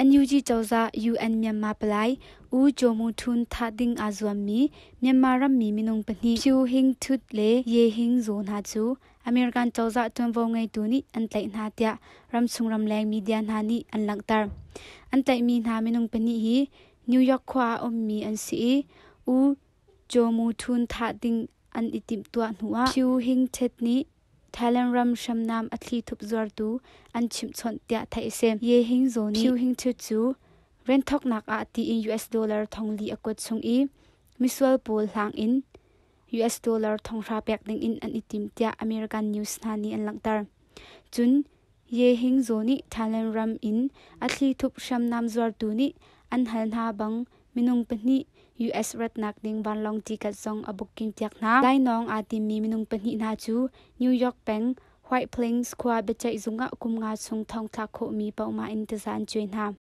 NUG cozah UN Myanmar palai U Kyaw Mu Htun thah ding aa zuammi Myanmar rammi minung pahnih Phyu Hing Htut le Ye Hing Zaw hna cu American cozah ṭuanvo ngeitu nih an tlaih hna tiah ramchung ramleng media hna nih an langhter. An tlaihmi hna minung pahnih hi New York khua ah ummi an si i U Kyaw Mu Htun thah ding an i timhtuah hnuah Phyu Hing Htut nih Thailand ram hriamnam a thlithup zuartu an chimhchawnh tiah theih a si. Ye Hing Zaw nih Phyu Hing Htut cu rian thawknak ah tiin US dollar thongli a kuat chung i misual pawl hlang in US dollar thonghra pek ding in an i tim tiah American news hna nih an langhter. Cun Ye Hing Zaw nih Thailand ram in a thlithup hriamnam zuartu nih an hal hna bang minung pahnih US ratnak ding vanlawng ticket zong a booking piak hna. Lainawng aa timmi minung pahnih hna cu New York peng White Plains khua biaceih zung ah kum nga chung thongthlak khawhmi pohmah in taza an cuai hna.